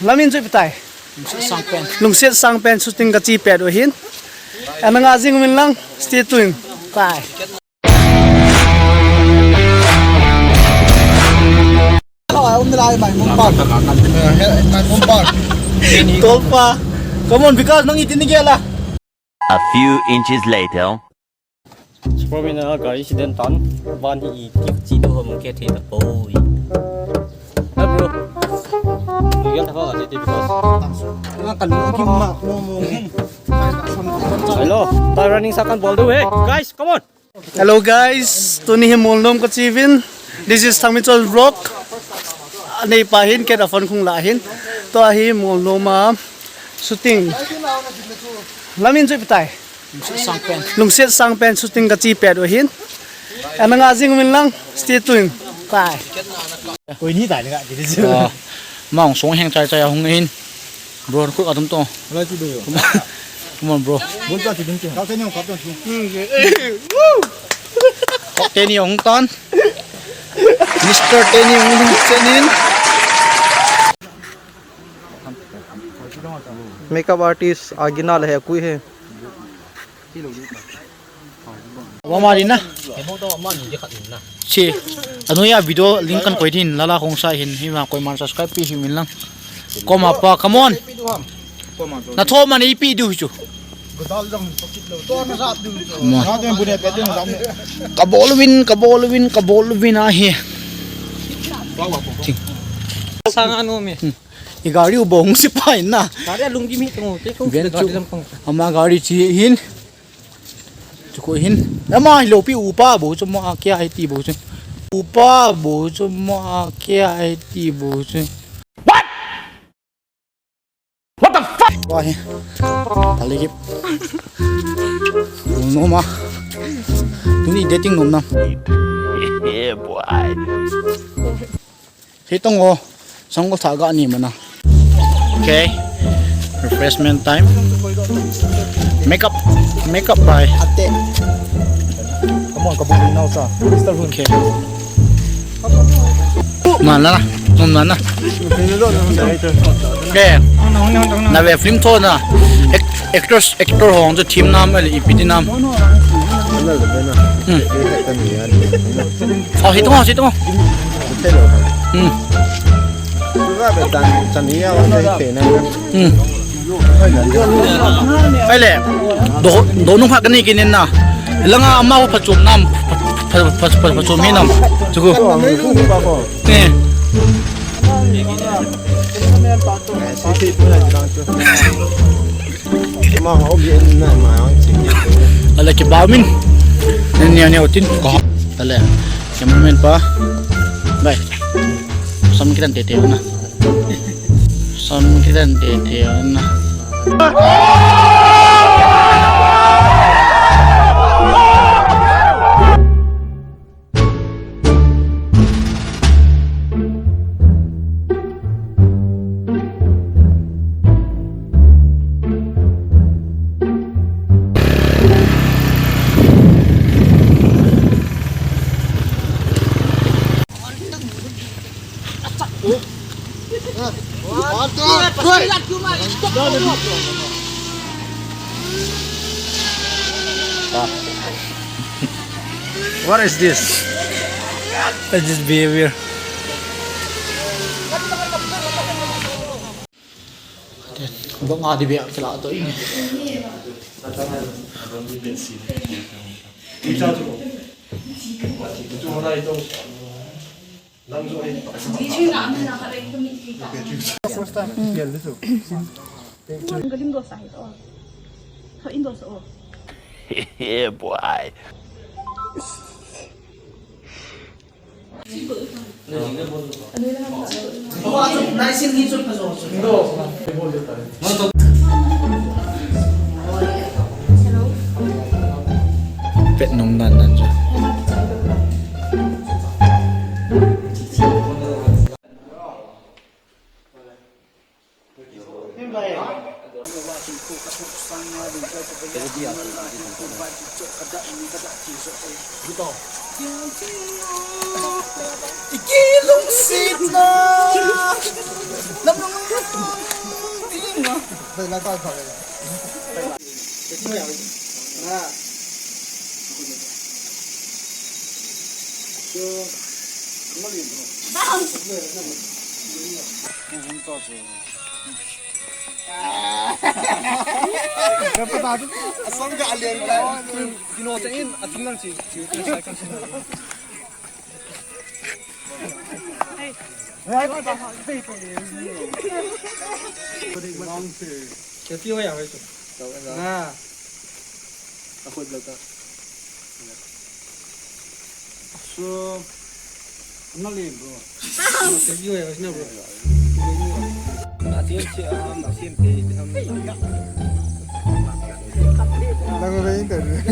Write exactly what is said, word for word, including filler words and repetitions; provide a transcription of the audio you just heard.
Lamin chu ipi tai? Lungset Sangpen. Lungset Sangpen shooting kache pet u ahin. Ana nga jing uvin lang, stay tuned. Bye. Tolpa. Come on, because nang itin ni gela. A few inches later. Superman a gari accident tan, van hi i kip chi do hom ke thei ta poi. Hey, bro. Hello, ta running sa kan bol do he. Guys, come on. Hello guys, tuni hi Molnom kache uvin. This is Thangminchol vlog. Aneipa hin, kei a phone kahung la hin. Tua hi Molnom a shooting. Lamin chu ipi tai? Lungset Sangpen. Lungset Sangpen shooting kache pet u ahin. Ana nga jing uvin lang, stay tuned. Bye. Koi ni tai ni ka ti chu. Ah, ma hung song heng chai chai a hung hin. Bro, khu atum to. Ala ti do yo. Come on, bro. Bol ta ti ding ti. Ka te ni hung kap ta chu. Ka te ni hung tan. Mister Teni hung hin chenin. Makeup artist agina le he kui he. Wa ma din na. Si, anoiya video link kan koi din, lala khong sa hin, hi ma koi man subscribe pi hi min lang. Koma pa, come on. Na tho man ipi du chu. Come on. Ka bol uvin, ka bol uvin, ka bol uvin ahi. Ting. Sanga no me. Hmm. I gari u bong si pai na. Gari a lunggim hi tong, te kong Ven gari chu lam pang. Ama gari chi hin. Chu ko hin. Ama hi lopi upa bou chu mo a kia ai ti bou chu. Upa bou chu mo a kia ai ti bou chu. What? What the fuck? Wa hi. Tali ki. Nom a. Tuni dating nom na. Yeah, boy. Hitong o, sanggol thaga ni mana. Okay. Refreshment time. Makeup, makeup by Ate. Come on, kabu ni nau sa. Mister Hun. Okay. Mana na, mana na. Okay. Na ve film tho na. Ek- Actors, actor hong chu thim nam ale ipi ti nam. Hmm. Oh, hitung, hitung. Hmm. Hmm. Ai le, do, do nung phat kani kinin na. Langa ama pha chum nam, pha, pha, pha, pha, pha chum hi nam. Chuku. Eh. Ala kiba min. Nen nia nia utin ko. Ala. Cameraman pa. Bye. Sam kitan tete na. Sam kitan tete na. What is this? What is this behavior? Bang adi biak kila to ini. First time. Ka lim dosa hi to. Ka indosa o. Yeah, boy. Pet nom dan dan chu. Iki lungset na. Asam ka alian ka. Kino sa in, atin lang si. Kati ho ya ho ito. Na. Ako dito. So, ano le, bro? Kati ho ya ho, sino, bro? Atin si, ah, atin si, ah, Nang may interview.